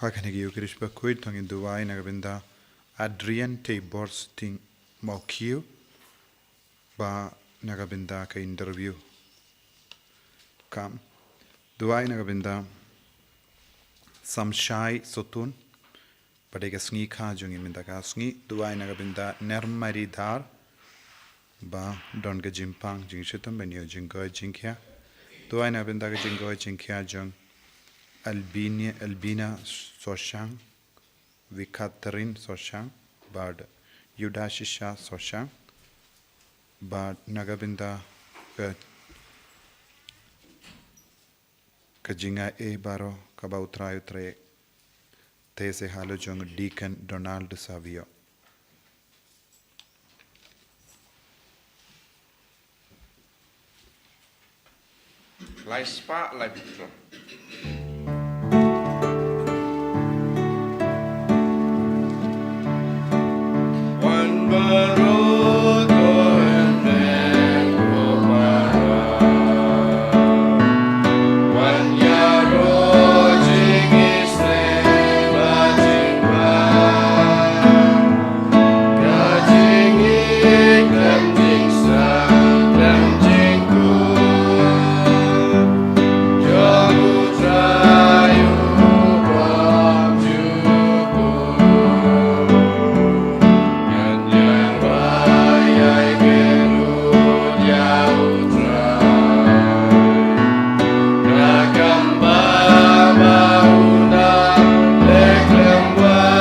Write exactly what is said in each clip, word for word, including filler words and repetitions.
Ba kane ka Eucharist bakhuid to ngin duwai na ka bynta Adrian Tei Borsting Mawkiew, ba na ka bynta ka interview kam. Duwai na ka bynta Samshai Sotun, ba dei ka sngi kha jong ngi mynta ka sngi. Duwai na ka bynta Nermari Dhar, ba don ka jingpang jingshitom ban ïoh jingkoit jingkhiah. Duwai na ka bynta ka jingkoit jingkhiah jong Albina, Albina Soshang, Vikatrin Soshang, bad Yudashisha Soshang, bad na ka bynta ka, ka jingai baroh kaba U Trai u trei. Te se halor jong Deacon Donald Savio. Lai spah lai phew. Wan baroh to hynmen ko para. Wan ïaroh jingïaseng bad jingpang. Ka jingïeit khlem jingsngewsih khlem jingkhuid jong U Trai uba jukut. Ngan ïa rai ïa ki ruh ïa U Trai. Na ka bynta ba u nang leh khlem wai.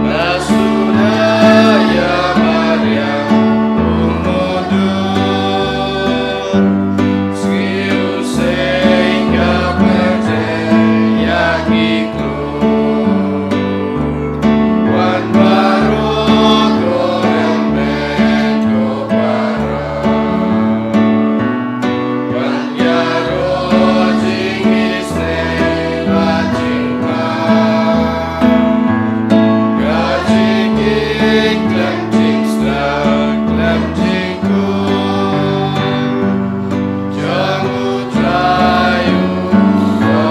Na suda ïa mariang u mudui. Sngewsih ka pyrthei ïa ki klur. Wan baroh to hynmen ko para. Wan ïaroh jingïaseng bad jingpang. Ka jingïeit khlem jingsngewsih khlem jingkhuid jong U Trai uba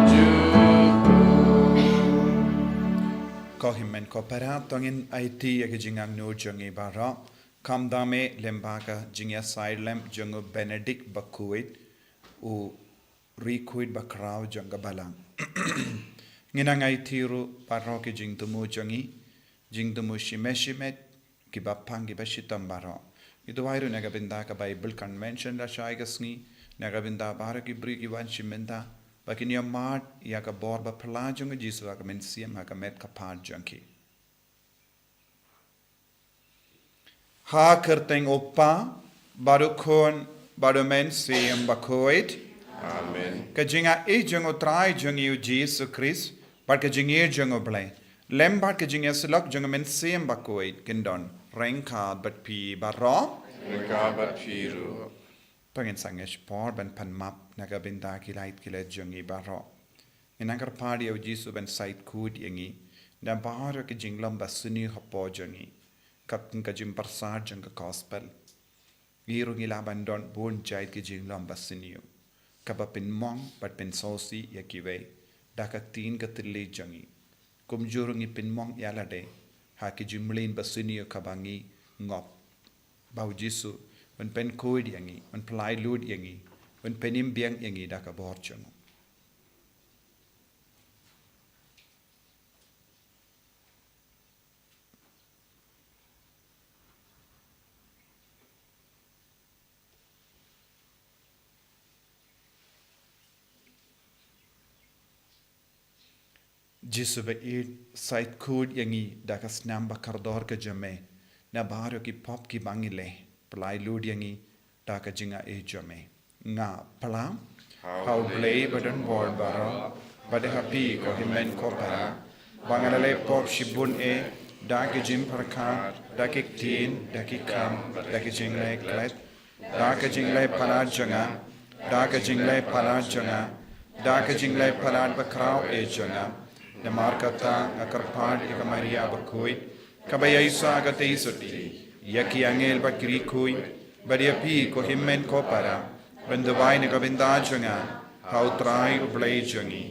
jukut. Ko hynmen ko para, to ngin aiti ïa ka jingangnud jong ngi baroh. Kham tam eh lyngba ka jingïasaid lem jong u Benedict bakhuid, u riewkhuid bakhraw jong ka balang. Ngin nang aiti ruh baroh ki jingthmu jong ngi, jingthmu shimet shimet, kiba pang kiba shitom baroh. Ngi duwai ruh na ka bynta ka Bible Convention lashai ka sngi, na ka bynta baroh ki briew ki wan shim bynta, ba kin ïoh mad ïa ka bor baphylla jong U Jisu ha ka mynsiem ha ka met ka phad jong ki. Ha ka kyrteng U Kpa, bad U Khun, bad U Mynsiem Bakhuid. Amen. Ka jingaiei jong U Trai jong ngi U Jisu Khrist, bad ka jingïeit jong U Blei, lem bad ka jingïasyllok jong U Mynsiem Bakhuid kin don ryngkat bad phi baroh. Ryngkat bad phi ruh. To ngin sangeh shipor ban pan map na ka bynta ki lait ki let jong ngi baroh. Ngin nang kyrpad ïa U Jisu ban said khuid ïa ngi na baroh ki jinglong basniew hapoh jong ngi, katkum ka jingpyrsad jong ka gospel. Ngi ruh ngi lah ban don bun jait ki jinglong basniew, kaba pynmong bad pynsngewsih ïa kiwei da ka ktien ka thylliej jong ngi. Kumjuh ruh ngi pynmong ïa lade ha ki jingmlien basniew kaba ngi ngop. Ba U Jisu un pynkhuid ïa ngi, un pynlait lut ïa ngi, un pynim biang ïa ngi da ka bor jong U. Jisu ba ïeit, said khuid ïa ngi da ka snam ba kordor ka jong me na baroh ki pop kiba ngi leh. Pynlait lut ïa ngi da ka jingaiei jong me. Nga pla ha U Blei ba don bor baroh, bad ha phi ko hynmen ko para, ba nga la leh pop shibun eh, da ki jingpyrkhat, da ki ktien, da ki kam, da ki jingleh klet, da ka jingleh palat jong nga, da ka jingleh palat jong nga, da ka jingleh palat bakhraw eh jong nga. Namar kata nga kyrpad ïa ka Maria bakhuid, kaba ïaisah katei sotti ïa ki angel bad ki riewkhuid, bad ïa phi ko hynmen ko para, ban duwai na ka bynta jong nga ha U Trai U Blei jong ngi.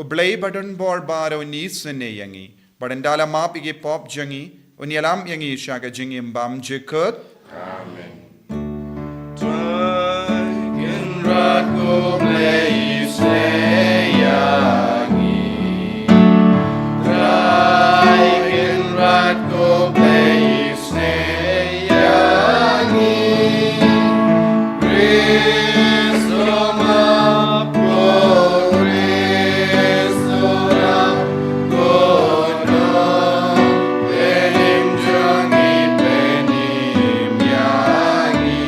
U Blei ba don bor baroh un isynei ïa ngi, bad un da la map ïa ki pop jong ngi, un ïalam ïa ngi sha ka jingim bymjukut. Amen. Trai Kynrad ko Blei isynei ïa ngi. Trai Kynrad ko Blei isynei ïa ngi. Khrist u map, ko Khrist u rap, ko nongpynim jong ngi, pynim ïa ngi.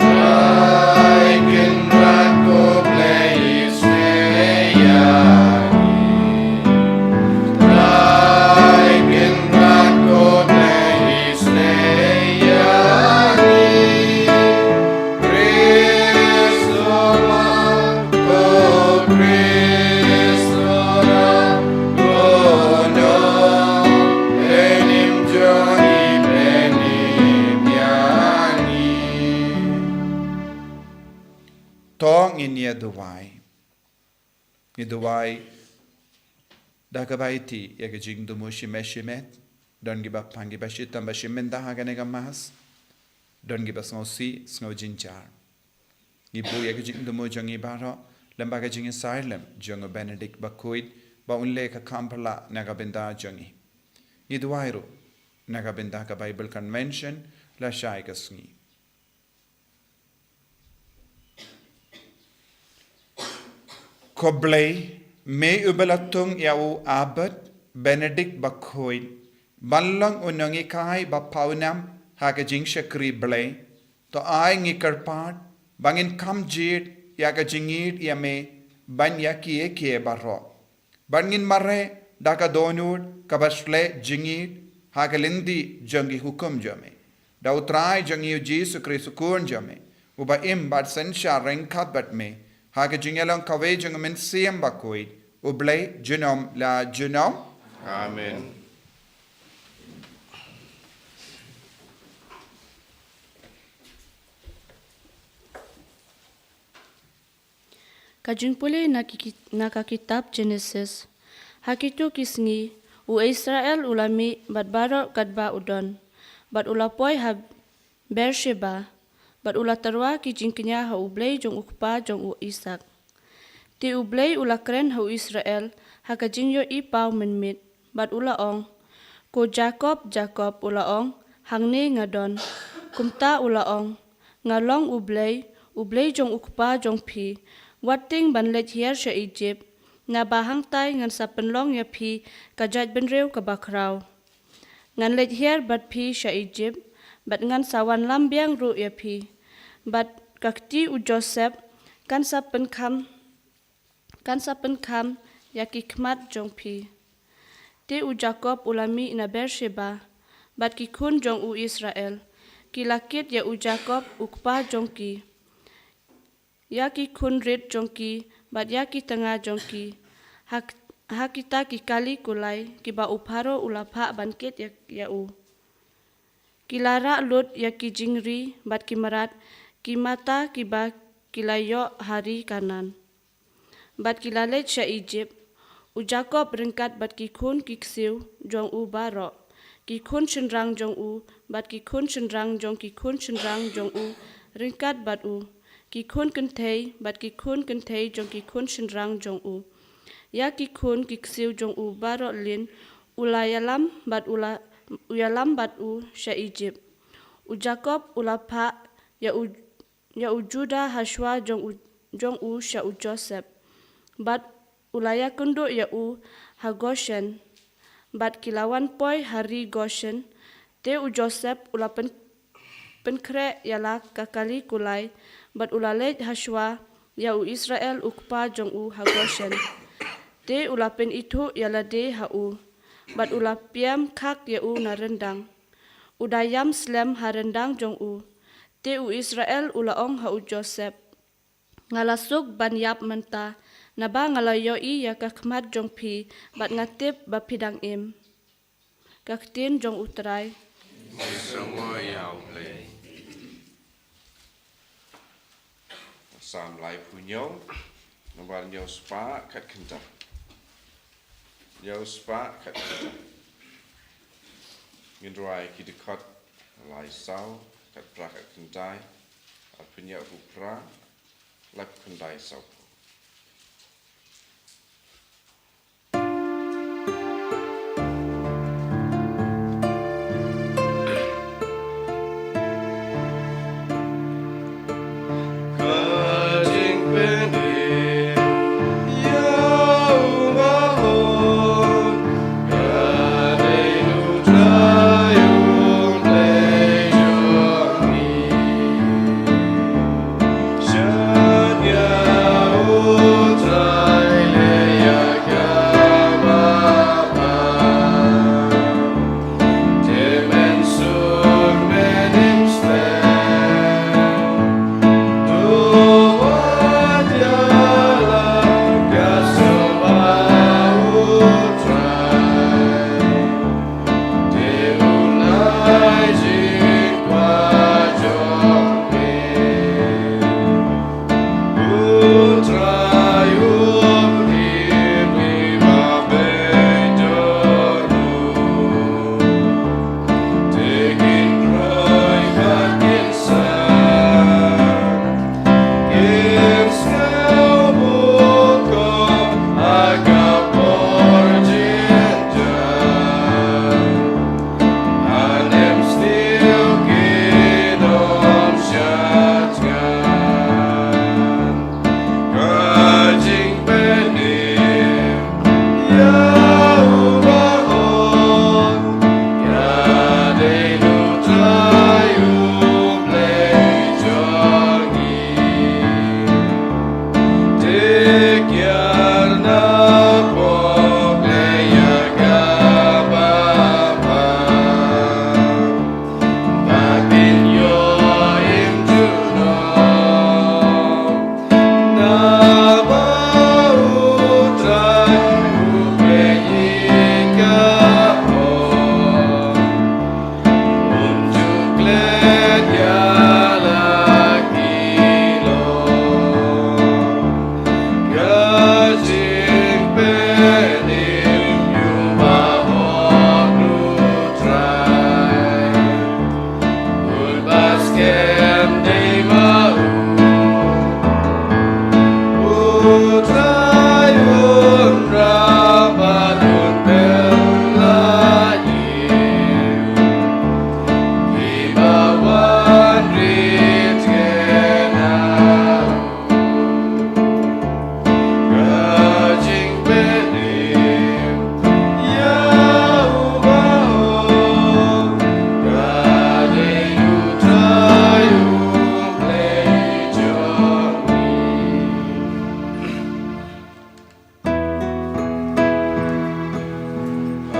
Trai Kynrad ko Blei isynei ïa ngi. Trai Kynrad ko Blei isynei ïa ngi. Khrist u map, ko Khrist u rap, ko nongpynim jong ngi, pynim ïa ngi. To ngin ïa duwai. Ngi duwai da kaba ïeit ïa ka jingthmu shimet shimet. Don kiba pang kiba shitom ba shim bynta ha kane ka Mass. Don kiba sngewsih sngewjynjar. Ngi buh ïa ka jingthmu jong ngi baroh lyngba ka jingïasaid lem jong u Benedict Bakhuid, ba un leh ka kam phylla na ka bynta jong ngi. Ngi duwai ruh na ka bynta ka Bible Convention lashai ka sngi. Ko Blei, me uba la thung ïa u Abbot Benedict Bakhuid ban long u nonghikai ba pawnam ha ka jingshakri Blei, to ai ngi kyrpad ba ngin kham jied ïa ka jingïeit ïa me ban ïa kiei kiei baroh. Bad ngin mareh da ka dohnud kaba shlei jingïeit ha ka lynti jong ki hukum jong me. Da u Trai jong ngi u Jisu Khrist u Khun jong me, uba im bad synshar ryngkat bad me ha ka jingïalong kawei jong u Mynsiem Bakhuid, U Blei junom la junom. Amen. Ka jingpule na ki, na ka kitab Genesis. Ha kito ki sngi, u Israel u la mih bad baroh katba u don, bad u la poi ha Beersheba, bad u la tyrwa ki jingkñia ha U Blei jong u kpa jong u Isaak. Te U Blei u la kren ha u Israel ha ka jingïohi paw mynmiet, bad u la ong, Ko Jakob, Jakob, u la ong, Hangne nga don. Kumta u la ong, Nga long U Blei, U Blei jong u kpa jong phi. Wat tieng ban leit hiar sha Ijipt, naba hangtai ngan sa pynlong ïa phi ka jaitbynriew kaba khraw. Ngan leit hiar bad phi sha Ijipt, bad ngan sa wanlam biang ruh ïa phi. Bad ka kti u Joseph kan sa pynkham, kan sa pynkham ïa ki khmat jong phi. Te u Jakob u la mih na Beersheba bad ki khun jong u Israel, ki la kit ïa u Jakob u kpa jong ki, ïa ki khunrit jong ki bad ïa ki tnga jong ki, ha, ha kita ki kali kulai kiba u Pharaoh u la phah ban kit ïa, ïa u. Ki la rah lut ïa ki jingri bad ki mrad, ki mata kiba ki la ïoh ha ri Kanaan. Bad ki la leit sha Ijipt, u Jakob ryngkat bad ki khun ki ksiew jong u baroh, ki khun shynrang jong u bad ki khun shynrang jong ki khun shynrang jong u ryngkat bad u, ki khun kynthei bad ki khun kynthei jong ki khun shynrang jong u. Ïa ki khun ki ksiew jong u baroh lin u la ïalam bad u la, u ïalam bad u sha Ijipt. U Jakob u la phah ïa u, ïa u Judah ha shuwa jong u, jong u sha u Joseph, bad u la ïakynduh ïa u ha Goshen. Bad ki la wan poi ha ri Goshen. Te u Joseph u la pyn, pynkhreh ïa la ka kali kulai, bad u la leit ha shuwa ïa u Israel u kpa jong u ha Goshen. Te u la pynithuh ïa lade ha u, bad u la piam khak ïa u na ryndang. U da ïam slem ha ryndang jong u. Te u Israel u la ong ha u Joseph, Nga la suk ban ïap mynta, naba nga la ïohi ïa ka khmat jong phi, bad nga tip ba phi dang im. Ka ktien jong u Trai. Ïa u Blei. Salm laiphew hynñiew, nombar hynñiew spah khatkhyndai. Hynñiew spah khatkhyndai. Ngin rwai ki dkhot lai saw, khatphra khatkhyndai, arphew hynñiew arphew phra, laiphew khyndai sawphew.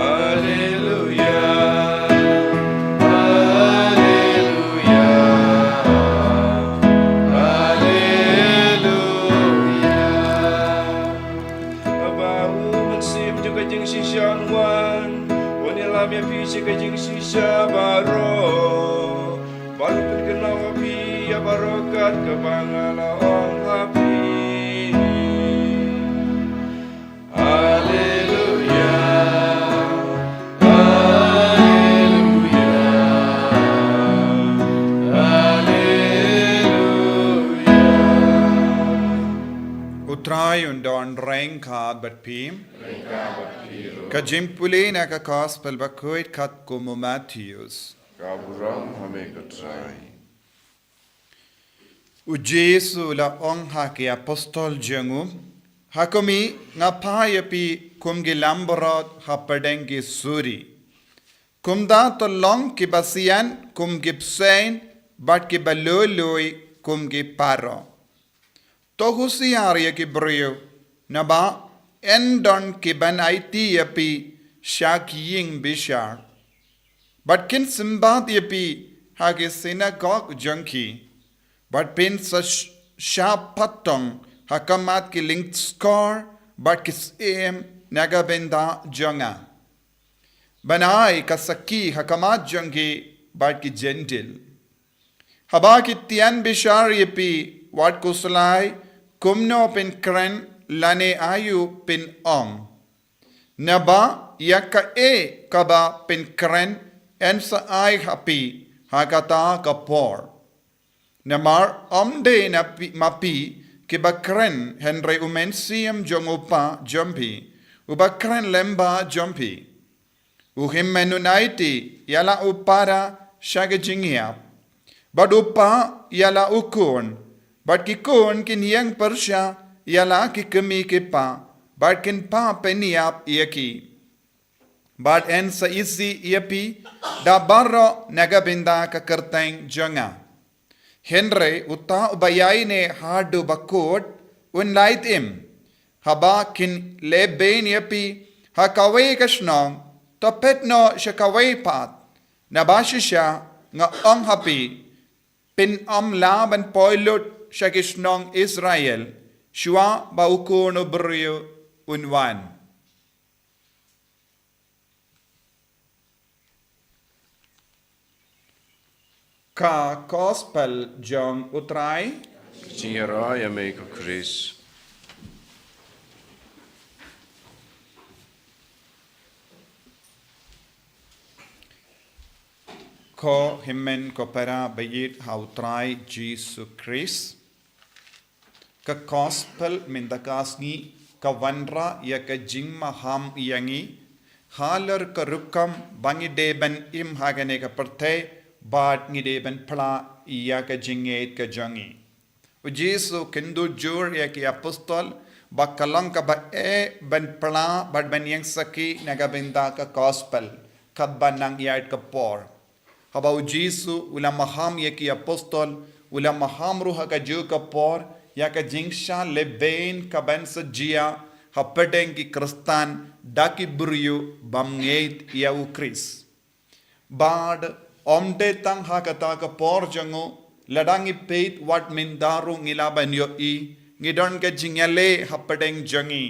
Haleluya, haleluya, haleluya. Haba u Mynsiem jong ka jingshisha un wan, un ïalam ïa phi sha ka jingshisha baroh. Bad u pynkynmaw ha phi ïa baroh kat kaba nga la ong ha phi. Haleluya, haleluya, haleluya. U Trai un don ryngkat bad phi. Ryngkat bad phi ruh. Ka jingpule na ka Gospel bakhuid katkum u Mathaios. Ka burom ha me ko Trai. U Jisu u la ong ha ki apostol jong u, ha kumne nga phah ïa phi kum ki langbrot hapdeng ki suri. Kumta to long kiba sian kum ki bseiñ bad kiba lui lui kum ki parot. To husiar ïa ki briew, naba yn don kiban aiti ïa phi sha ki ïing bishar. Bad kin symbat ïa phi ha ki synagog jong ki. Bad phin sa sh-, shah patong ha khmat ki lyngskor bad ki syiem na ka bynta jong nga. Ban ai ka sakhi ha khmat jong ki bad ki Jentil. Haba ki tian bishar ïa phi, wat khuslai kumno pynkren lane aïu pynong. Naba ïa kaei kaba pynkren yn sa ai ha phi ha kata ka por. Namar ym dei na phi, ma phi kiba kren, hynrei u Mynsiem jong u Kpa jong phi, uba kren lyngba jong phi. U hynmen un aiti ïa la u para sha ka jingïap, bad u pa ïa la u khun, bad ki khun kin ïeng pyrshah ïa la ki kmie ki kpa, bad kin pynïap ïa ki. Bad yn sa isih ïa phi da baroh na ka bynta ka kyrteng jong nga. Hynrei uta uba ïaineh haduh ba kut un lait im. Haba kin leh beiñ ïa phi ha kawei ka shnong, to phet noh sha kawei pat. Naba shisha nga ong ha phi, phin ym lah ban poi lut sha ki shnong Israel shuwa ba u Khun u briew un wan. Ka Gospel jong u Trai. Jingïaroh ïa me ko Khrist. Ko hynmen ko para ba ïeit ha u Trai Jisu Khrist. Ka Gospel mynta ka sngi ka wanrah ïa ka jingmaham ïa ngi halor ka rukom ba ngi dei ban im ha kane ka pyrthei bad ngi dei ban phla ïa ka jingngeit ka jong ngi. U Jisu u kynduh jur ïa ki apostol ba ka long kaba eh ban phla bad ban ïeng sakhi na ka bynta ka Gospel katba nang ïaid ka por. Haba u Jisu u la maham ïa ki apostol, u la maham ruh ha kajuh ka por ïa ka jingshah lehbeiñ kaban sa jia hapdeng ki Khristan da ki briew bym ngeit ïa u Khrist. Bad ym dei tang ha kata ka por jong u, lada ngi peit wat mynta ruh ngi lah ban ïohi, ngi don ka jingïaleh hapdeng jong ngi.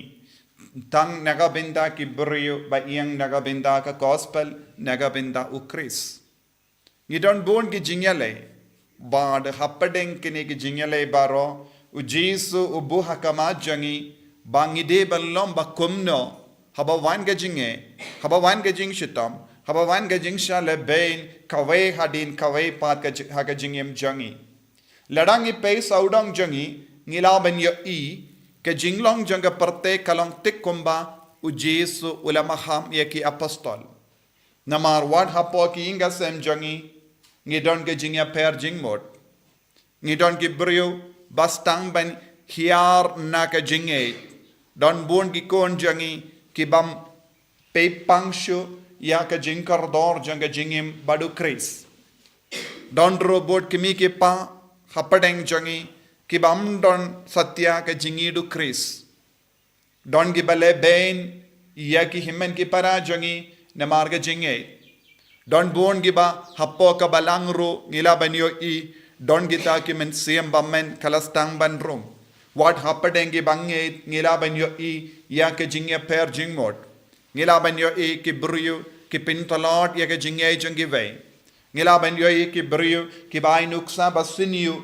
Tang na ka bynta ki briew ba ïeng na ka bynta ka Gospel, na ka bynta u Khrist. Ngi don bun ki jingïaleh. Bad hapdeng kine ki jingïaleh baroh, u Jisu u buh ha khmat jong ngi ba ngi dei ban long ba kumno, haba wan ka jingeh, haba wan ka jingshitom, haba wan ka jingshah lehbeiñ kawei hadien kawei pat ka ji-, ha ka jingim jong ngi. Lada ngi peit sawdong jong ngi, ngi lah ban ïohi ka jinglong jong ka pyrthei ka long thik kumba u Jisu u la maham ïa ki apostol. Namar wat hapoh ki ïing ki sem jong ngi, ngi don ki jingïapher jingmut. Ngi don ki briew ba sdang ban hiar na ka jingngeit. Don bun ki khun jong ngi ki bym peit pang shuh ïa ka jingkordor jong ka jingim bad u Khrist. Don ruh bun ki kmie ki kpa hapdeng jong ngi ki bym don satia ka jingïeit u Khrist. Don kiba lehbeiñ ïa ki hynmen ki para jong ngi namar ka jingngeit. Don bun kiba hapoh ka balang ruh ngi lah ban ïohi, don kita ki mynsiem ba men ka la sdang ban rung. Wat hapdeng kiba ngeit ngi lah ban ïohi ïa ka jingïapher jingmut. Ngi lah ban ïohi ki briew ki pyntlot ïa ka jingngeit jong kiwei. Ngi lah ban ïohi ki briew kiba ai nuksa ba sniew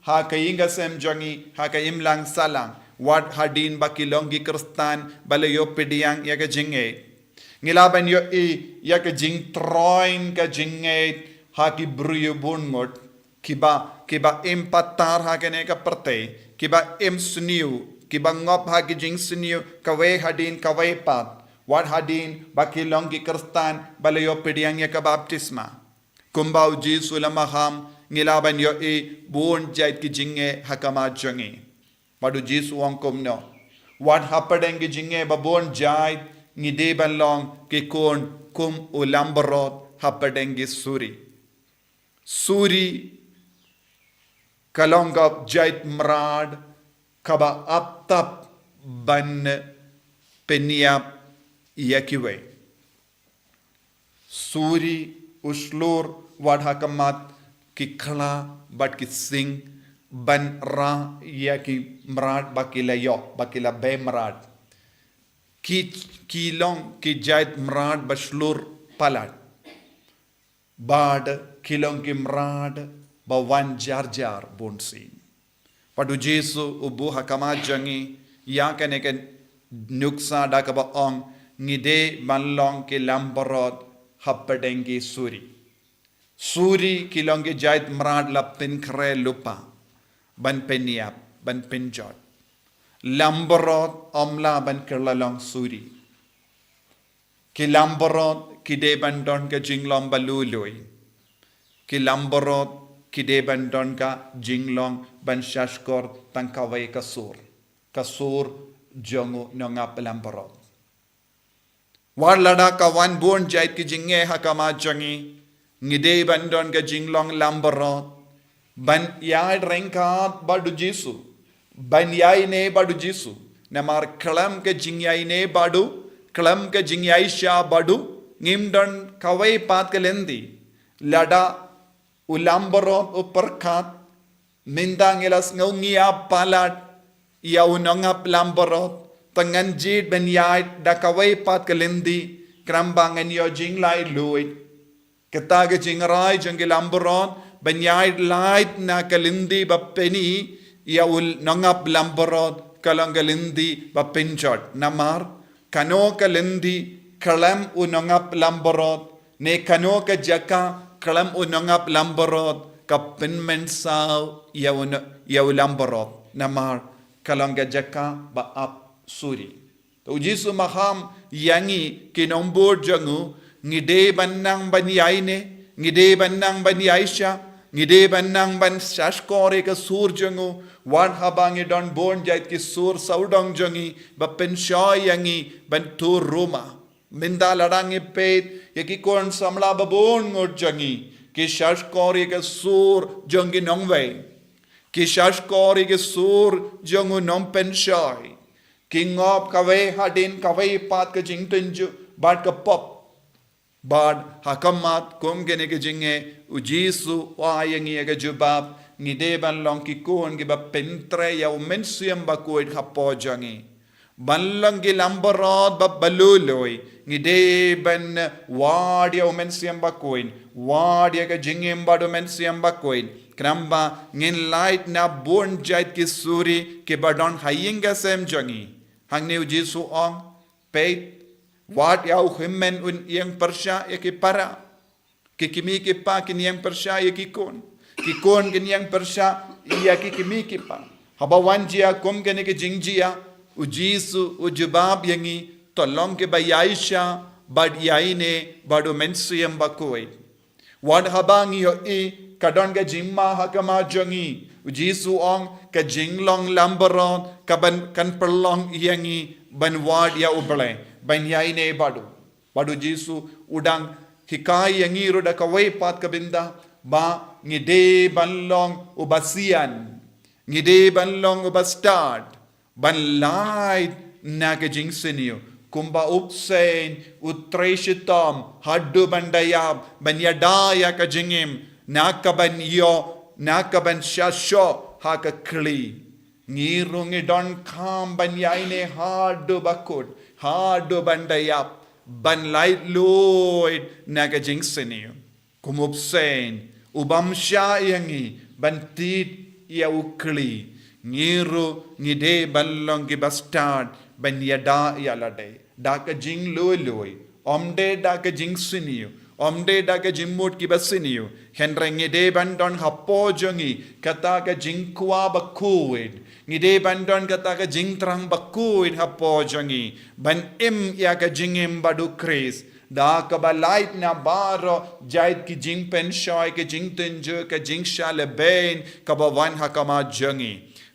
ha ka ïing ka sem jong ngi, ha ka imlang sahlang. Wat hadien ba ki long ki Khristan ba la ïoh pdiang ïa ka jingngeit. Ngi lah ban ïohi ïa ka jingtroiñ ka jingngeit ha ki briew bun ngut. Kiba, kiba im patar ha kane ka pyrthei, kiba im sniew, kiba ngop ha ki jingsniew kawei hadien kawei pat. Wat hadien ba ki long ki Khristan ba la ïoh pdiang ïa ka baptisma. Kumba u Jisu u la maham, ngi lah ban ïohi bun jait ki jingeh ha khmat jong ngi. Bad u Jisu u ong kumno? Wat hapdeng ki jingeh ba bun jait ngi dei ban long ki khun kum u langbrot hapdeng ki suri. Suri ka long ka jait mrad kaba ap tap ban pynïap ïa kiwei. Suri u shlur wat ha khmat ki khla bad ki sing ban rah ïa ki mrad ba ki la ïoh, ba ki la bei mrad. Ki, ki long ki jait mrad ba shlur palat. Bad ki long ki mrad ba wan jar jar bun sien. Bad u Jisu u buh ha khmat jong ngi ïa kane ka nuksa da kaba ong, ngi dei ban long ki langbrot hapdeng ki suri. Suri ki long ki jait mrad la pynkhreh lypa ban pynïap, ban pynjot. Langbrot ym lah ban kylla long suri. Ki langbrot ki dei ban don ka jinglong ba lui lui. Ki langbrot ki dei ban don ka jinglong ban shahshkor tang kawei ka sur, ka sur jong u nongap langbrot. Wat lada ka wan bun jait ki jingeh ha khmat jong ngi, ngi dei ban don ka jinglong langbrot ban ïaid ryngkat bad u Jisu, ban ïaineh bad u Jisu. Namar khlem ka jingïaineh bad u, khlem ka jingïaishah bad u, ngim don kawei pat ka lynti. Lada u langbrot u pyrkhat, mynta ngi la sngew ngi ïa palat ïa u nongap langbrot, te ngan jied ban ïaid da kawei pat ka lynti, khnang ba ngan ïoh jinglaitluid. Kata ka jingrai jong ki langbrot ban ïaid lait na ka lynti ba pyni ïa u nongap langbrot ka long ka lynti ba pynjot. Namar kano ka lynti khlem u nongap langbrot, ne kano ka jaka khlem u nongap langbrot ka pynmynsaw ïa u no-, ïa u langbrot. Namar ka long ka jaka ba ap suri. Te u Jisu maham ïa ngi ki nongbud jong u, ngi dei ban nang ban ïaineh, ngi dei ban nang ban ïaishah, ngi dei ban nang ban shahshkor ïa ka sur jong u, wat haba ngi don bun jait ki sur sawdong jong ngi ba pynshoi ïa ngi ban tur ruma. Mynta lada ngi peit ïa ki khun samla ba bun ngut jong ngi, ki shahshkor ïa ka sur jong ki nongwei. Ki shahshkor ïa ka sur jong u nongpynshoi. Ki ngop kawei hadien kawei pat ka jingtynjuh bad ka pop. Bad ha khmat kum kine ki jingeh, u Jisu u ai ïa ngi ïa ka jubab, ngi dei ban long ki khun kiba pyntrei ïa u Mynsiem Bakhuid hapoh jong ngi. Ban long ki langbrot ba, ba lui lui, ngi dei ban wad ïa u Mynsiem Bakhuid, wad ïa ka jingim bad u Mynsiem Bakhuid. Khnang ba ngin lait na bun jait ki suri kiba don ha ïing ka sem jong ngi. Hangne u Jisu u ong, peit, wat ïa u hynmen un ïeng pyrshah ïa ki para. Ki kmie ki kpa kin ïeng pyrshah ïa ki khun. Ki khun kin ïeng pyrshah ïa ki kmie ki kpa. Haba wan jia kum kane ka jingjia, u Jisu u jubab ïa ngi, to long kiba ïaishah bad ïaineh bad u Mynsiem Bakhuid. Wat haba ngi ïohi ka don ka jingma ha khmat jong ngi, u Jisu u ong, ka jinglong langbrot ka ban, kan pynlong ïa ngi ban wad ïa u Blei, ban ïaineh bad u. Bad u Jisu u dang hikai ïa ngi ruh da kawei pat ka bynta, ba ngi dei ban long uba sian, ngi dei ban long uba stad, ban lait na ka jingsniew. Kumba u bseiñ u trei shitom haduh ban da ïap, ban ïada ïa ka jingim, na ka ban ïoh, na ka ban shah shoh ha ka khlieh. Ngi ruh ngi donkam ban ïaineh haduh ba kut, haduh ban da ïap, ban laitluid na ka jingsniew. Kum u bseiñ u bym shah ïa ngi ban tied ïa u khlieh, ngi ruh ngi dei ban long kiba stad ban ïada ïa lade da ka jinglui lui, ym dei da ka jingsniew, ym dei da ka jingmut kiba sniew. Hynrei ngi dei ban don hapoh jong ngi kata ka jingkwah bakhuid, ngi dei ban don kata ka jingthrang bakhuid hapoh jong ngi, ban im ïa ka jingim bad u Khrist, da kaba lait na baroh jait ki jingpynshoi, ki jingtynjuh, ki jingshah lehbeiñ kaba wan ha khmat jong ngi.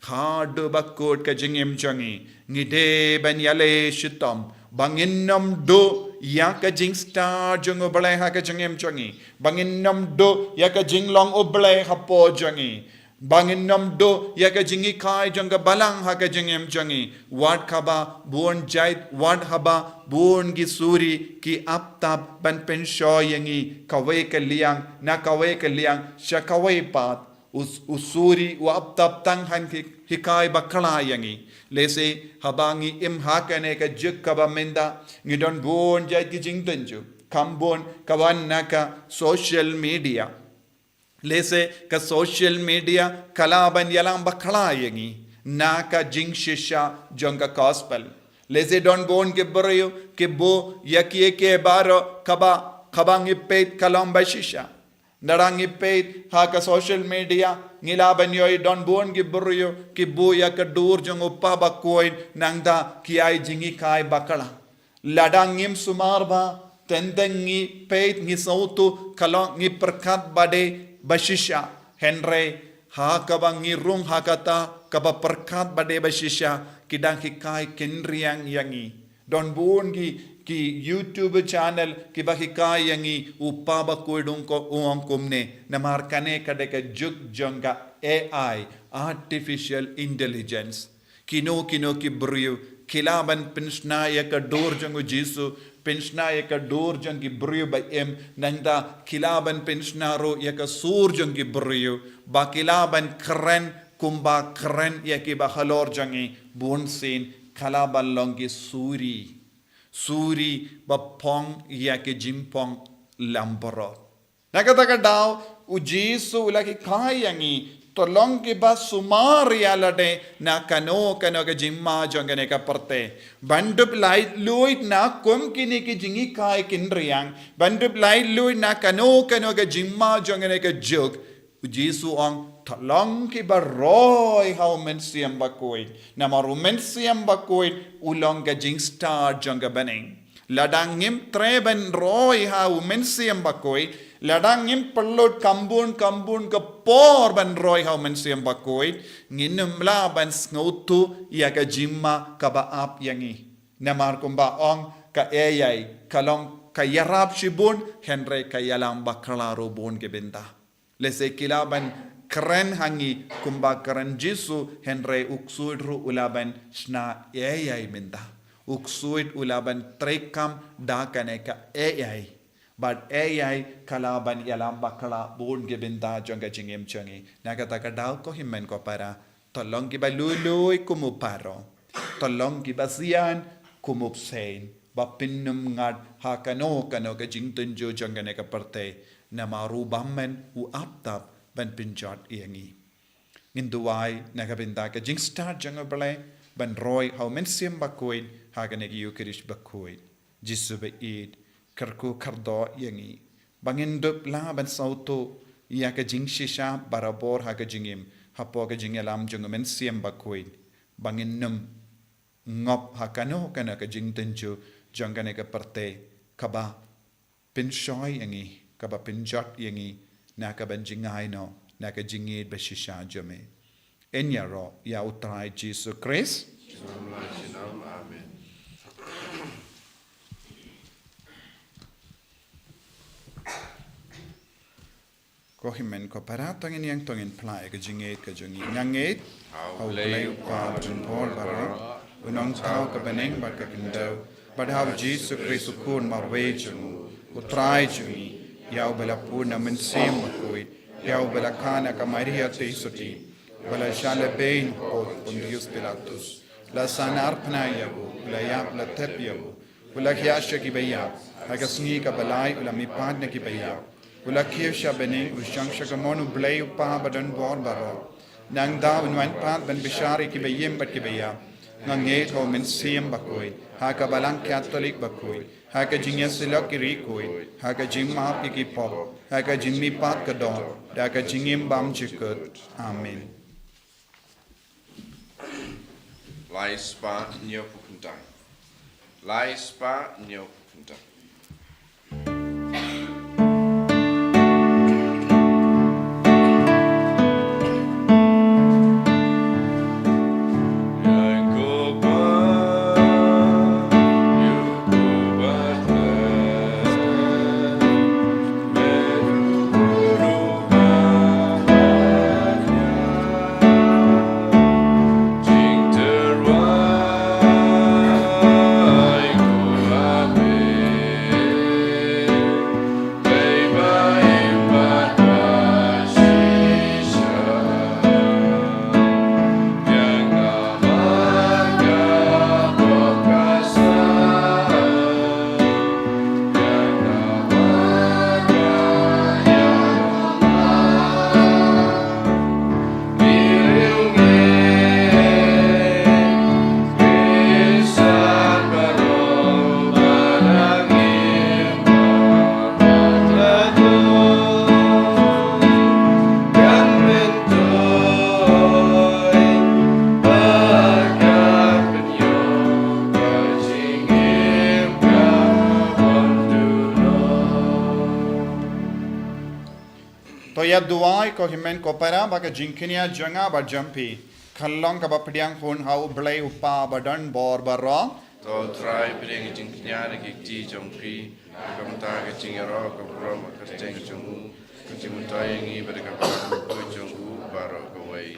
Haduh ba kut ka jingim jong ngi, ngi dei ban ïaleh shitom ba ngin nym duh ïa ka jingstad jong u Blei ha ka jingim jong ngi, ba ngin nym duh ïa ka jinglong u Blei hapoh jong ngi, ba ngin nym duh ïa ka jinghikai jong ka Balang ha ka jingim jong ngi. Wat haba bun jait, wat haba bun ki suri ki ap tap ban pynshoi ïa ngi, kawei ka liang na kawei ka liang sha kawei pat, u, u suri u ap tap tang ban hi-, hikai bakla ïa ngi. Lehse haba ngi im ha kane ka juk kaba mynta, ngi don bun jait ki jingtynjuh, kham bun ka wan na ka social media. Lehse ka social media ka lah ban ïalam bakla ïa ngi na ka jingshisha jong ka gospel. Lehse don bun ki briew ki buh ïa kiei kiei baroh kaba, kaba ngi peit ka long ba shisha. Lada ngi peit ha ka social media ngi lah ban ïohi don bun ki briew ki buh ïa ka dur jong u Kpa Bakhuid nangta ki ai jinghikai bakla. Lada ngim sumar bha, teng teng ngi peit ngi sngewthuh ka long ngi pyrkhat ba dei ba shisha. Hynrei ha kaba ngi rung ha kata kaba pyrkhat ba dei ba shisha, ki dang hikai khynriang ïa ngi. Don bun ki, ki YouTube channel kiba hikai ïa ngi u Kpa Bakhuid u ong kumne, namar kane ka dei ka juk jong ka A I, artificial intelligence. Kino kino ki briew ki lah ban pynshna ïa ka dur jong u Jisu, pynshna ïa ka dur jong ki briew ba im, nangta ki lah ban pynshna ruh ïa ka sur jong ki briew, ba ki lah ban kren kumba kren ïa kiba halor jong ngi. Bunsien ka lah ban long ki suri, suri ba phong ïa ki jingpong lambrot. Na kata ka daw u Jisu u la hikai ïa ngi, to long kiba sumar ïa lade na kano kano ka jingma jong kane ka pyrthei. Ban dup laitluid na kum kine ki jinghikai khynriang, ban dup laitluid na kano kano ka jingma jong kane ka juk, u Jisu u ong to long kiba roi ha u Mynsiem Bakhuid. Namar u Mynsiem Bakhuid u long ka jingstad jong ka bneng. Lada ngim treh ban roi ha u Mynsiem Bakhuid, lada ngim pynlut kham bun kham bun ka por ban roi ha u Mynsiem Bakhuid, ngin ym lah ban sngewthuh ïa ka jingma kaba ap ïa ngi. Namar kumba ong ka A I ka long ka ïarap shibun, hynrei ka ïalam bakla ruh bun ki bynta. Lehse ki lah ban kren ha ngi kumba kren Jisu, hynrei u ksuid ruh u lah ban shna A I mynta. U ksuid u lah ban treikam da kane ka A I. Bad A I ka lah ban ïalam bakla bun ki bynta jong ka jingim jong ngi. Na kata ka daw ko hynmen ko para, to long kiba lui lui kum u Pharaoh. To long kiba sian kum u bseiñ, ba pynnym ngat ha kano kano ka jingtynjuh jong kane ka pyrthei. Namar u bymman u ap tap ban pynjot ïa ngi. Ngin duwai na ka bynta ka jingstad jong u Blei ban roi ha u Mynsiem Bakhuid ha kane ka Eucharist bakhuid. Jisu ba ïeit, kyrkhu kyrdoh ïa ngi ba ngin dup lah ban sngewthuh ïa ka jingshisha barabor ha ka jingim hapoh ka jingïalam jong u Mynsiem Bakhuid, ba ngin ym ngop ha kano kano ka jingtynjuh jong kane ka pyrthei kaba pynshoi ïa ngi, kaba pynjot ïa ngi na ka ban jngai noh na ka jingïeit ba shisha jong me. Yn ïaroh ïa u Trai Jisu Khrist. Amen. Ko hynmen ko para, to ngin ïeng to ngin phla ïa ka jingngeit ka jong ngi. Nga ngeit ha u Blei u Kpa badonbor baroh, u Nongthaw ka bneng bad ka khyndew, bad ha u Jisu Khrist u Khun marwei jong u, u Trai jong ngi, ïa uba la pun na u Mynsiem Bakhuid, ïa uba la kha na ka Maria Theisotti, uba la shah lehbeiñ hapoh Pontius Pilatus, la sahnarphna ïa u, u la ïap, la thep ïa u, u la khiah sha kiba ïap, ha ka sngi kaba lai u la mihpat na kiba ïap, u la kiew sha bneng, u shong sha kamon u Blei u Kpa badonbor baroh. Nangta un wan pat ban bishar ïa kiba im bad kiba ïap. Nga ngeit ha u Mynsiem Bakhuid, ha ka Balang Katholik bakhuid, ha ka jingïasyllok ki riewkhuid, ha ka jingmap ïa ki pop, ha ka jingmihpat ka doh, da ka jingim bymjukut. Amen. Lai spah hynñiewphew khyndai. Lai spah hynñiewphew khyndai. To ïa duwai ko hynmen ko para ba ka jingkñia jong nga bad jong phi kan long kaba pdiang hun ha U Blei U Kpa ba don bor baroh. To Trai, pdiang ka jingkñia na ki kti jong phi, ka bynta ka jingïaroh ka burom ka kyrteng jong u, ka jingmyntoi ïa ngi bad ka bynta ka jong u baroh kawei.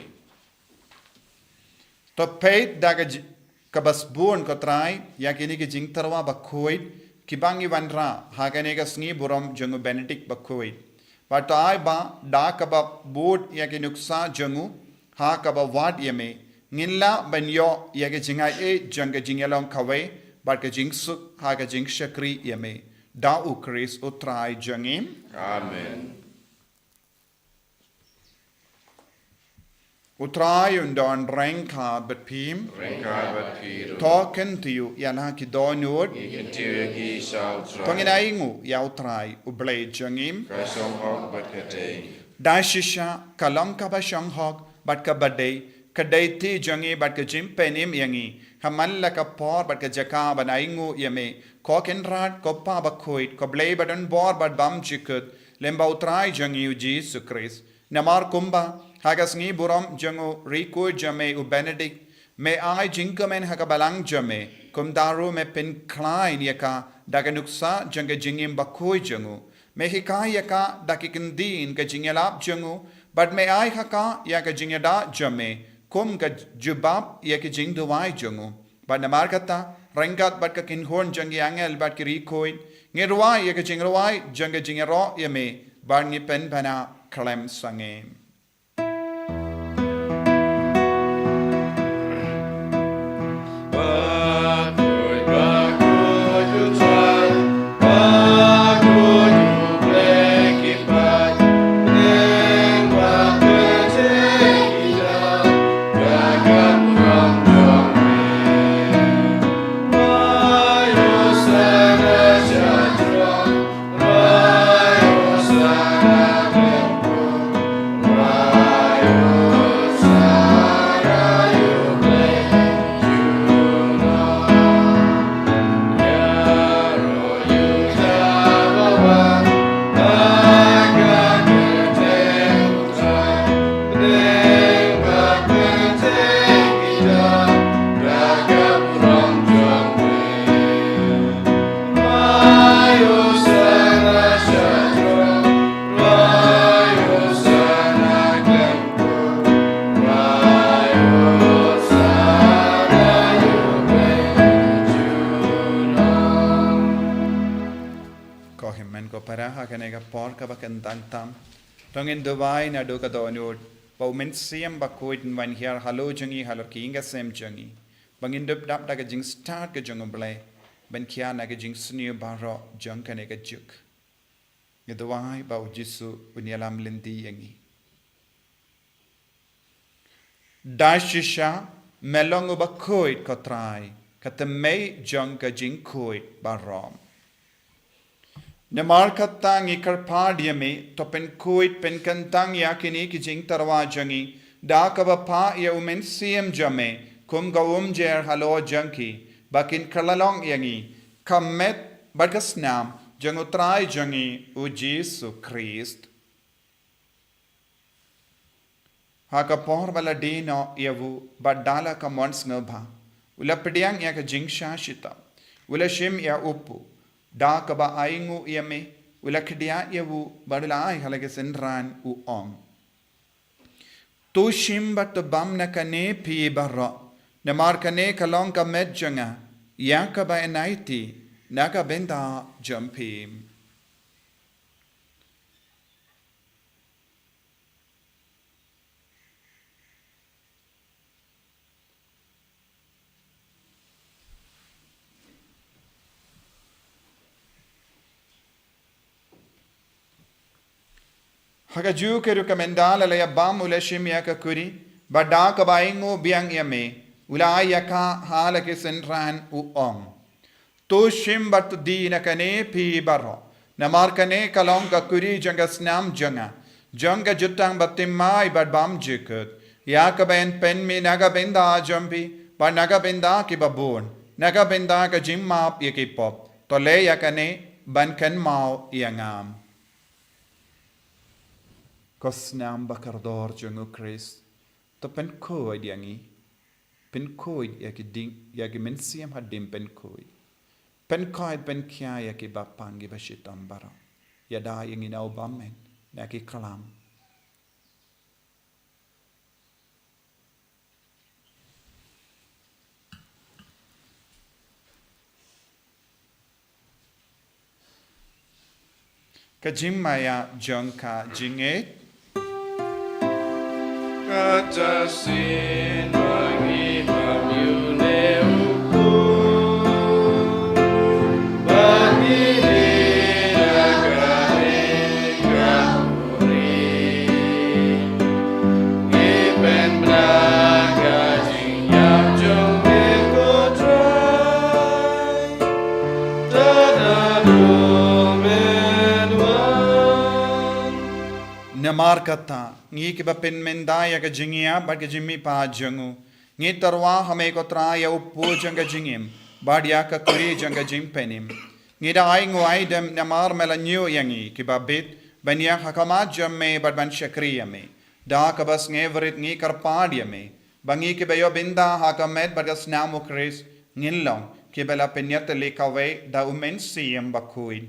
To peit da ka ji-, kaba sbun ko Trai ïa kine ki jingtyrwa bakhuid kiba ngi wanrah ha kane ka sngi burom jong u Benedict bakhuid. Bad to ai ba da kaba bud ïa ki nuksa jong u ha kaba wad ïa me, ngin lah ban ïoh ïa ka jingai jong ka jingïalong kawei bad ka jingsuk ha ka jingshakri ïa me. Da U Khrist U Trai jong ngi. Amen. U Trai un don ryngkat bad phi. Ryngkat bad phi ruh. To kyntiew ïa la ki dohnud. Ngi kyntiew ïa ki sha U Trai. To ngin ainguh ïa U Trai U Blei jong ngi. Ka shong hok bad ka dei. Da shisha ka long kaba shong hok bad kaba dei, ka dei ti jong ngi bad ka jingpynim ïa ngi ha man la ka por bad ka jaka ban ainguh ïa me, ko Kynrad, ko Pa bakhuid, ko Blei ba don bor bad bymjukut, lem bad U Trai jong ngi U Jisu Khrist. Namar kumba ha ka sngi burom jong u riewkhuid jong me u Benedict, me ai jingkmen ha ka balang jong me, kumta ruh me pynkhlaiñ ïa ka da ka nuksa jong ka jingim bakhuid jong u. Me hikai ïa ka da ki kyntien ka jingïalap jong u, bad me ai ha ka ïa ka jingïada jong me kum ka jubab ïa ki jingduwai jong u. Bad namar kata, ryngkat bad ka kynhun jong ki angel bad ki riewkhuid, ngi rwai ïa ka jingrwai jong ka jingïaroh ïa me, bad ngi pynbna khlem sangeh. Ko hynmen ko para, ha kane ka por kaba kyntang tam, to ngin duwai naduh ka dohnud ba u Mynsiem Bakhuid un wan hiar halor jong ngi, halor ka ïing ka sem jong ngi, ba ngin dup dap da ka jingstad ka jong u Blei, ban khia na ka jingsniew baroh jong kane ka juk. Ngi duwai ba u Jisu un ïalam lynti ïa ngi. Da shisha me long u bakhuid ko Trai, ka tymmen jong ka jingkhuid baroh. Namar kata ngi kyrpad ïa me, to pynkhuid pynkyntang ïa kine ki jingtyrwa jong ngi da kaba phah ïa u Mynsiem jong me kum ka umjer halor jong ki, ba kin kylla long ïa ngi ka met bad ka snam jong u Trai jong ngi u Jisu Khrist. Ha ka por ba la die noh ïa u bad da la ka mon sngewbha, u la pdiang ïa ka jingshah shitom, u la shim ïa u kpu, da kaba ainguh ïa me, u la khie ïa u bad u la ai ha la ki synran, u ong: To shim bad to bam na kane phi baroh, namar kane ka long ka met jong nga, ïa kaba yn aiti na ka bynta jong phi. Ha kajuh ka rukom ynda la ïa bam, u la shim ïa ka kuri, bad da kaba ainguh biang ïa me, u la ai ïa ka ha la ki synran, u ong: To shim bad to die na kane phi baroh, namar kane ka long ka kuri jong ka snam jong nga, jong ka jutang bathymmai bad bymjukut, ïa kaba yn pynmih na ka bynta jong phi bad na ka bynta kiba bun, na ka bynta ka jingmap ïa ki pop. To leh ïa kane ban kynmaw ïa nga. Ko snam ba kordor jong u Khrist, to pynkhuid ïa ngi, pynkhuid ïa ki ding, ïa ki mynsiem hadien pynkhuid. Pynkhuid pynkhia ïa ki bapang ki bashitom baroh. Ïada ïa ngi na u bymman, na ki klam. Ka jingmaïa jong ka jingngeit. Kata sien ba ngi bam ïa une u khun, ba ngi leh da ka ri ka uri. Ngi pynbna ka jingïap jong me ko Trai. Namar kata, ngi kiba pynmynda ïa ka jingïap bad ka jingmihpat jong u, ngi tyrwa ha me ko Trai ïa u pud jong ka jingim, bad ïa ka kuri jong ka jingpynim. Ngi da ai nguh ai dem namar me la ñiew ïa ngi kiba bit, ban ïaid ha khmat jong me bad ban shakri ïa me. Da kaba sngewrit ngi kyrpad ïa me, ba ngi kiba ïoh bynta ha ka met bad ka snam u Khrist, ngin long kiba la pynïatylli kawei da u Mynsiem Bakhuid.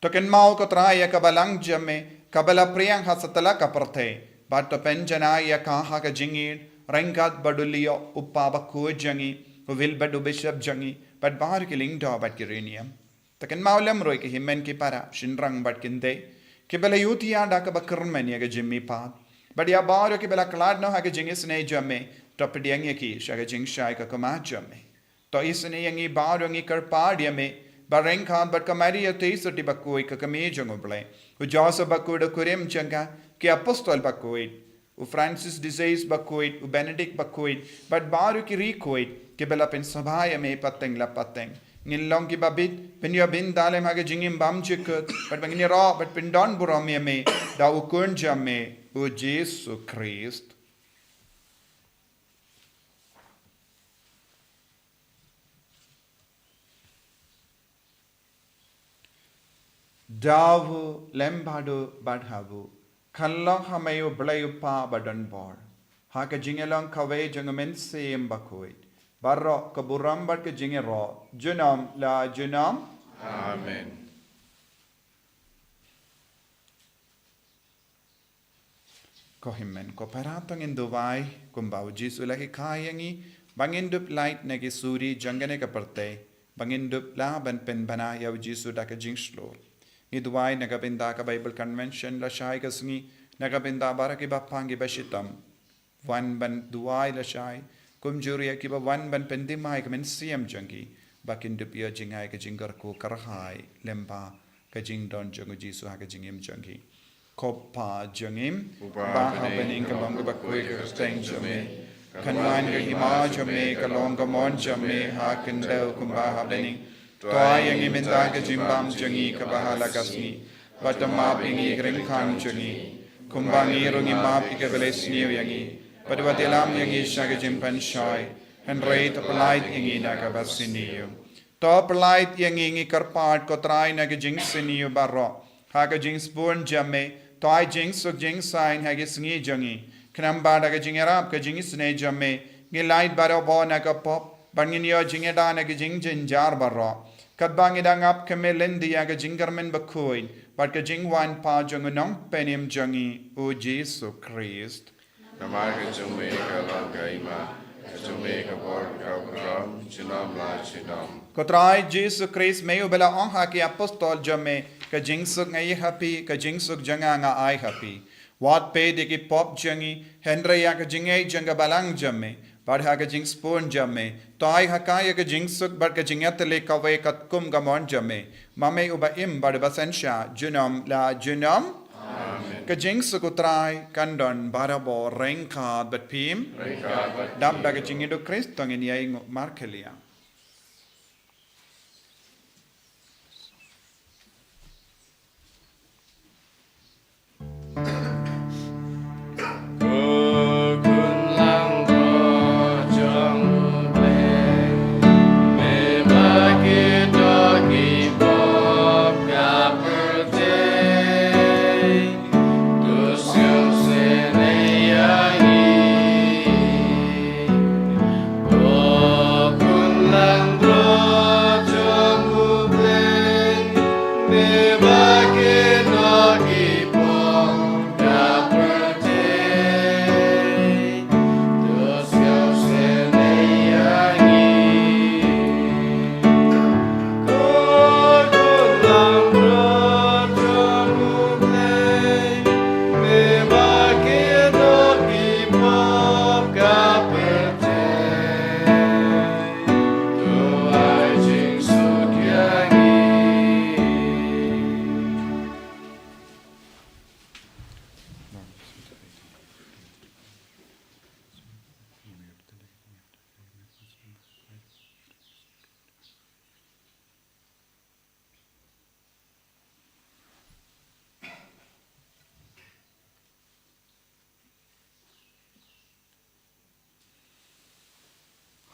To kynmaw ko Trai ïa ka balang jong me, kaba la pdiang ha satlak ka pyrthei, bad to pynjanai ïa ka ha ka jingïeit, ryngkat bad u Leo u pa bakhuid jong ngi, u Wilbert u bishop jong ngi, bad baroh ki lyngdoh bad ki riewniam. To kynmaw lem ruh ïa ki hynmen ki para, shynrang bad kynthei, kiba la ïohi da kaba kyrmen ïa ka jingmihpat. Bad ïa baroh kiba la khlad noh ha ka jingisynei jong me, to pdiang ïa ki sha ka jingshai ka khmat jong me. To isynei ïa ngi baroh, ngi kyrpad ïa me, ba ryngkat bad ka Maria Theisotti bakhuid ka kmie jong u Blei, u Joseph bakhuid u kurim jong ka, ki apostol bakhuid, u Francis de Sales bakhuid, u Benedict bakhuid, bad baroh ki riewkhuid kiba la pynsngewbha ïa me pateng la pateng, ngin long kiba bit, pynïoh bynta lem ha ka jingim bymjukut, bad ba ngin ïaroh bad pyndonburom ïa me da u Khun jong me, u Jisu Khrist. Da u lem bad u bad ha u, kan long ha me u Blei u Pa badonbor, ha ka jingïalong kawei jong u Mynsiem Bakhuid, baroh ka burom bad ka jingïaroh, junom la junom. Amen. Ko hynmen ko para, to ngin duwai kumba u Jisu u la hikai ïa ngi, ba ngin dup lait na ki suri jong kane ka pyrthei, ba ngin dup lah ban pynbna ïa u Jisu da ka jingshlur. Ngi duwai na ka bynta ka Bible Convention lashai ka sngi, na ka bynta baroh ki bapang ki bashitom wan ban duwai lashai, kumjuh ruh ïa kiba wan ban pynthymmai ka mynsiem jong ki, ba kin dup ïoh jngai ka jingkyrkhu kyrhai lyngba ka jingdon jong u Jisu ha ka jingim jong ki. Ko Pa jong ngi, uba ha bneng, ka long kaba khuid ka kyrteng jong me, kan wan ka hima jong me, kan long ka mon jong me ha khyndew kumba ha bneng. To ai ïa ngi mynta ka jingbam jong ngi kaba ha la ka sngi, bad to map ïa ngi ki ryngkang jong ngi, kumba ngi ruh ngi map ïa kiba la isniew ïa ngi, bad wat ïalam ïa ngi sha ka jingpynshoi, hynrei to pyllait ïa ngi na kaba sniew. To pyllait ïa ngi, ngi kyrpad ko Trai, na ka jingsniew baroh, ha ka jingsbun jong me, to ai jingsuk jingsaiñ ha ki sngi jong ngi, khnang ba da ka jingïarap ka jingisynei jong me, ngin lait baroh bor na ka pop, bad ngin ïoh jingïada na ki jingjynjar baroh, katba ngi dang ap khmih lynti ïa ka jingkyrmen bakhuid bad ka jingwan pat jong u Nongpynim jong ngi, u Jisu Khrist. Namar ka jong me ka long ka hima, ka jong me ka bor, ka burom, junom la junom. Ko Trai Jisu Khrist, me uba la ong ha ki apostol jong me, ka jingsuk nga ai ha phi, ka jingsuk jong nga nga ai ha phi. Wat peit ïa ki pop jong ngi, hynrei ïa ka jingngeit jong ka balang jong me, bad ha ka jingsbun jong me, to ai ha ka ïa ka jingsuk bad ka jingïatylli kawei katkum ka mon jong me, ma me uba im bad uba synshar, junom la junom. Amen. Ka jingsuk u Trai kan don barabor ryngkat bad phi. Ryngkat bad phi. Dap da ka jingïeit u Khrist to ngin ïai nguh markhylliang.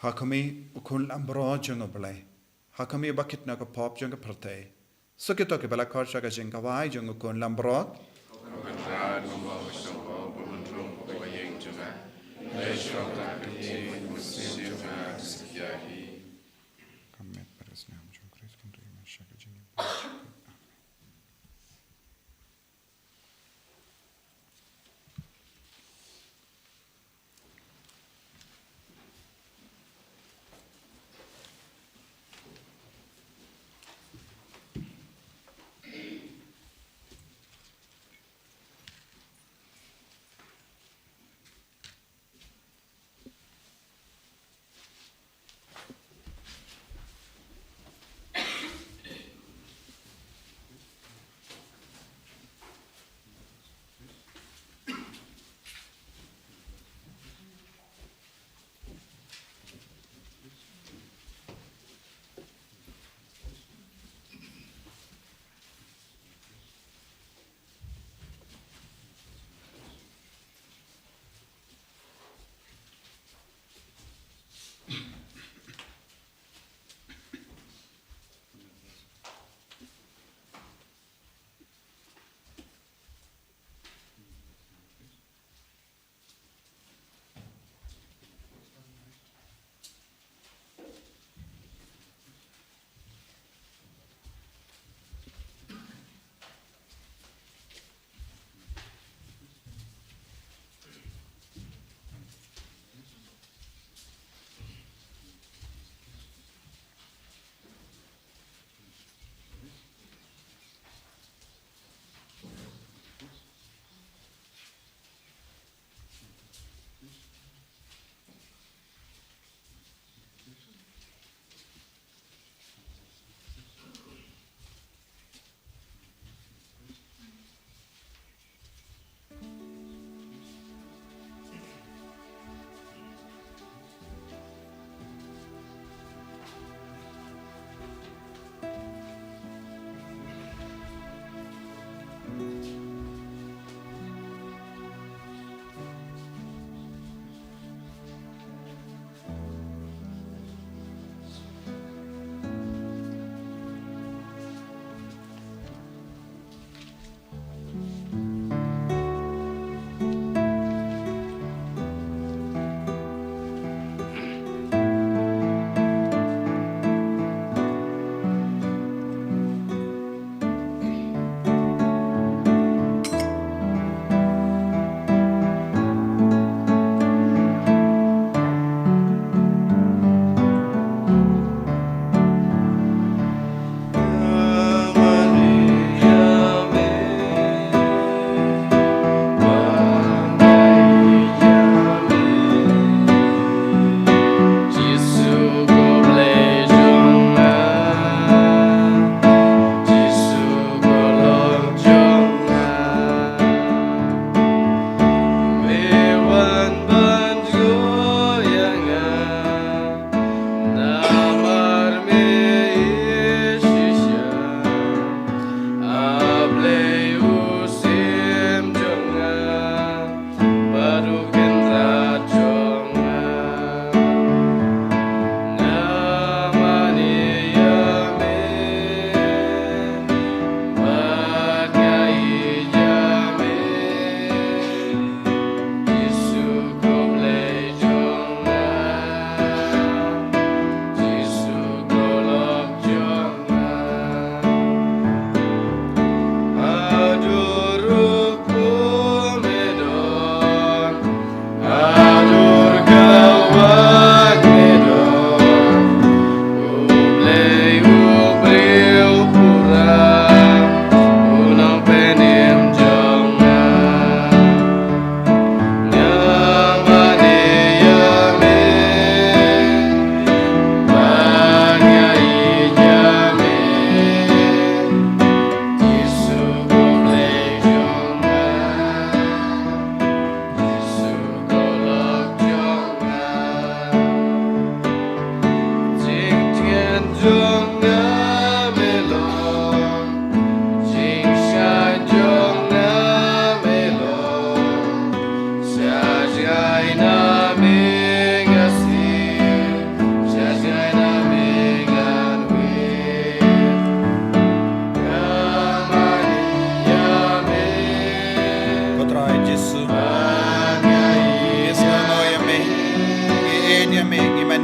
Ha khmih, u Khun Langbrot jong U Blei. Ha khmih, ba kit na ka pop jong ka pyrthei. Sa kito kiba la khot sha ka jingkawei jong u Khun Langbrot. Ka met bad ka snem jong Khrist, kan ri man sha ka jingim.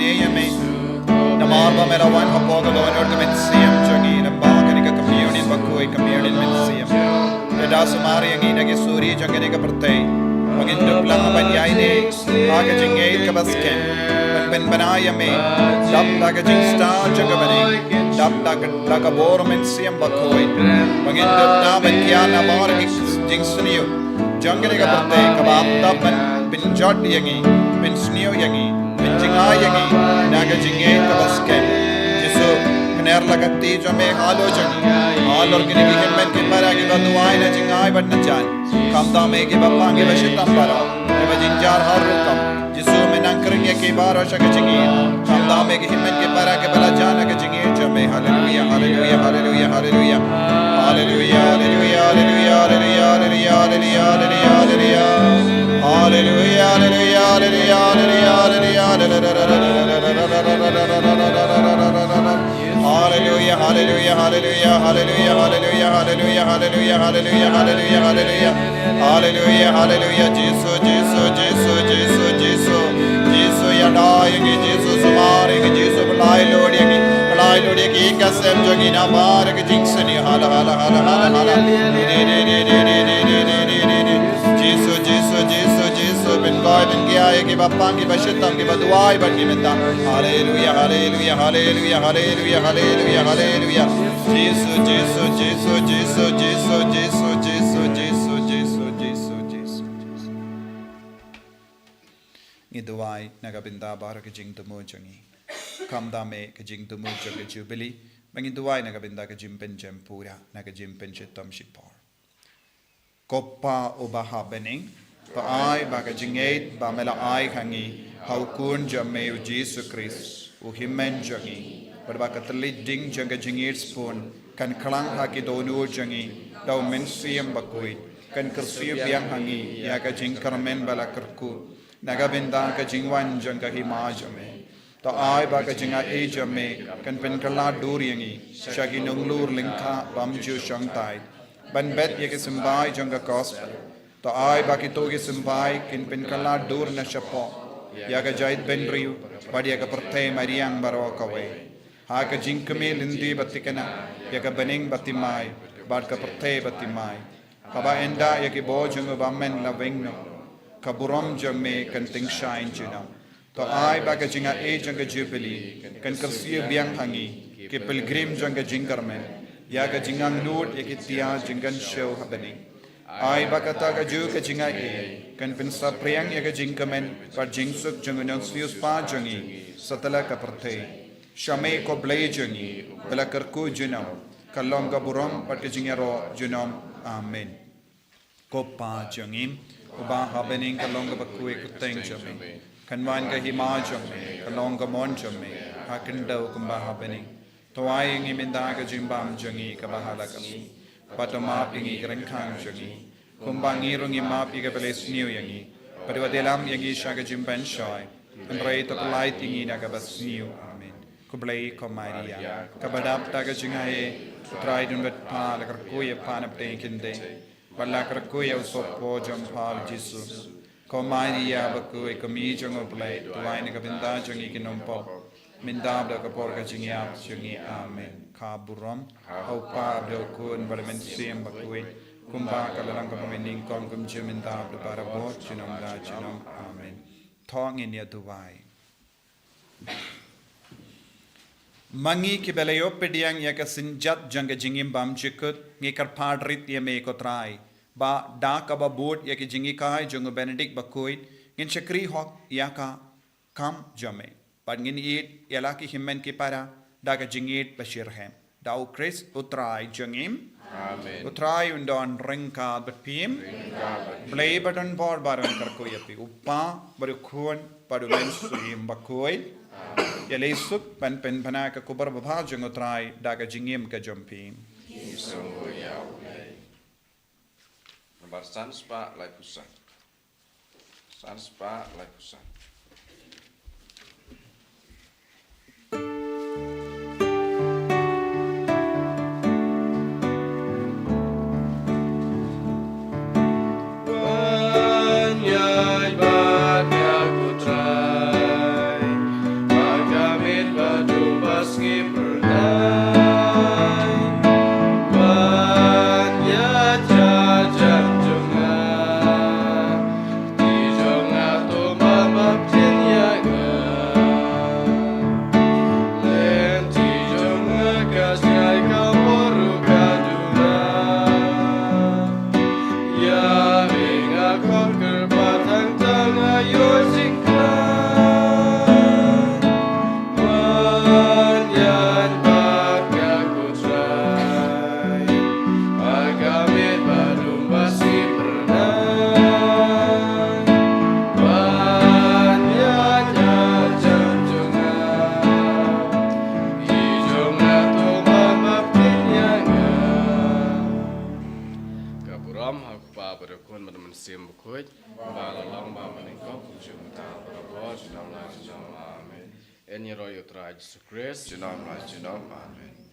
ïa me. Namar ba me la wan hapoh ka dohnud ka mynsiem jong ngi, lyngba kane ka communion bakhuid, communion mynsiem. Lada sumar ïa ngi na ki suri jong kane ka pyrthei, ba ngin dup lang ban ïaineh ha ka jingngeit kaba skhem, ban pynbna ïa me, dap da ka jingstad jong ka bneng, dap da ka, da ka bor mynsiem bakhuid, ba ngin dup da ban kiar na baroh ki jingsniew jong kane ka pyrthei kaba ap ban pynjot ïa ngi, pynsniew ïa ngi, pynjngai ïa ngi na ka jingngeit kaba skhem. Jisu, kner la ka kti jong me halor jong ngi, halor kine ki hynmen ki para kiba duwai na jingai bad na jan. Khamtam me kiba pang kiba shitom baroh, kiba jynjar har rukom. Jisu, me nang kren ïa ki baroh sha ka jingngeit. Khamtam me ki hynmen ki para kiba la jan ha ka jingngeit jong me. Haleluia, haleluia, haleluia, haleluia. Haleluia, haleluia, haleluia, haleluia, haleluia, haleluia, haleluia. Haleluia, haleluia, haleluia, haleluia, haleluia, haleluia. Haleluia, haleluia, haleluia, haleluia, haleluia, haleluia, haleluia, haleluia, haleluia, haleluia, haleluia. Haleluia, haleluia, Jisu, Jisu, Jisu, Jisu, Jisu. Jisu, ïada ïa ngi, Jisu, sumar ïa ngi, Jisu, pynlait lut ïa ngi, pynlait lut ïa ki ïing ki sem jong ngi na baroh ki jingsniew. Hala, hala, hala, hala, hala. Jisu, Jisu, Jisu, Jisu, pynkoit pynkiar ïa kiba pang, kiba shitom, kiba duwai bad ngi mynta. Haleluia, haleluia, haleluia, haleluia, haleluia, haleluia. Jisu, Jisu, Jisu, Jisu, Jisu. Ngi duwai na ka bynta baroh ka jingthmu jong ngi. Khamtam me ka jingthmu jong ka Jubili, ba ngi duwai na ka bynta ka jingpynjem pura, na ka jingpynshitom shipor. Ko Pa uba ha bneng, to ai ba ka jingngeit ba me la ai ha ngi ha u Khun jong me u Jisu Khrist, u Hynmen jong ngi, bad ba ka thylliej ding jong ka jingïeit sbun kan khlang ha ki dohnud jong ngi da u Mynsiem Bakhuid, kan kyrsiew biang ha ngi ïa ka jingkyrmen ba la kyrkhu na ka bynta ka jingwan jong ka Hima jong me. To ai ba ka jingaiei jong me kan pynkylla dur ïa ngi sha ki nonglur lyngkha bym ju shongthait ban bet ïa ki symbai jong ka Gospel. To ai ba kito ki symbai kin pynkylla dur na shapoh ïa ka jaitbynriew bad ïa ka pyrthei mariang baroh kawei, ha ka jingkmie lynti ba thikna ïa ka bneng ba thymmai bad ka pyrthei ba thymmai, haba ynda ïa ki bor jong u bymman la weng noh, ka burom jong me kan tyngshaiñ junom. To ai ba ka jingaiei jong ka Jubili kan kyrsiew biang ha ngi ki pilgrim jong ka jingkyrmen ïa ka jingangnud ïa ki tiar jingkynshew ha bneng. Ai ba kata kajuh ka jingaiei kan pynsaphriang ïa ka jingkmen bad jingsuk jong u Nongsiewspah jong ngi satlak ka pyrthei. Sha me ko Blei jong ngi ba la kyrkhu junom, ka long ka burom bad ka jingïaroh junom. Amen. Ko Pa jong ngi uba ha bneng, ka long kaba khuid ka kyrteng jong me. Kan wan ka hima jong me, ka long ka mon jong me ha khyndew kumba ha bneng. To ai ïa ngi mynta ka jingbam jong ngi kaba ha la ka sngi, bad to map ïa ngi ki ryngkang jong ngi, kumba ngi ruh ngi map ïa kiba leh sniew ïa ngi. Bad wat ïalam ïa ngi sha ka jingpynshoi, hynrei to pyllait ïa ngi na kaba sniew. Amen. Khublei ko Maria, kaba dap da ka jingaiei, u Trai un bad pha, la kyrkhu ïa pha na pdeng ki khyndai, bad la kyrkhu ïa u sohpor jong pha u Jisu. Ko Maria bakhuid, ko Kmie jong u Blei, duwai na ka bynta jong ngi ki nongpop, mynta bad ha ka por ka jingïap jong ngi. Amen. Ka burom ha u Pa bad ha u Khun bad ha u Mynsiem Bakhuid, kumba ka la long kaba mynnyngkong, kumjuh mynta bad barabor, junom la junom. Amen. To ngin ïa duwai. Ma ngi kiba la ïoh pdiang ïa ka synjat jong ka jingim bymjukut, ngi kyrpad rit ïa me ko Trai, ba da kaba bud ïa ki jinghikai jong u Benedict Bakhuid, ngin shakri hok ïa ka kam jong me, bad ngin ïeit ïa la ki hynmen ki para da ka jingïeit ba shitrhem. Da u Khrist u Trai jong ngi. Amen. U Trai un don ryngkat bad phi. Ryngkat bad phi. Blei ba don bor baroh un kyrkhu ïa phi, u Pa bad u Khun bad u Mynsiem Bakhuid. Amen. Ïaleh suk ban pynbna ka khubor babha jong u Trai da ka jingim ka jong phi. Ki sngewbha ïa u Blei. Nambar san spah laiphew san. San spah laiphew san. Long ba mynnyngkong kum shu mynta, barabor junom la junom. Amen. Yn ïaroh ïa u Trai Jisu Khrist. Junom la junom. Amen.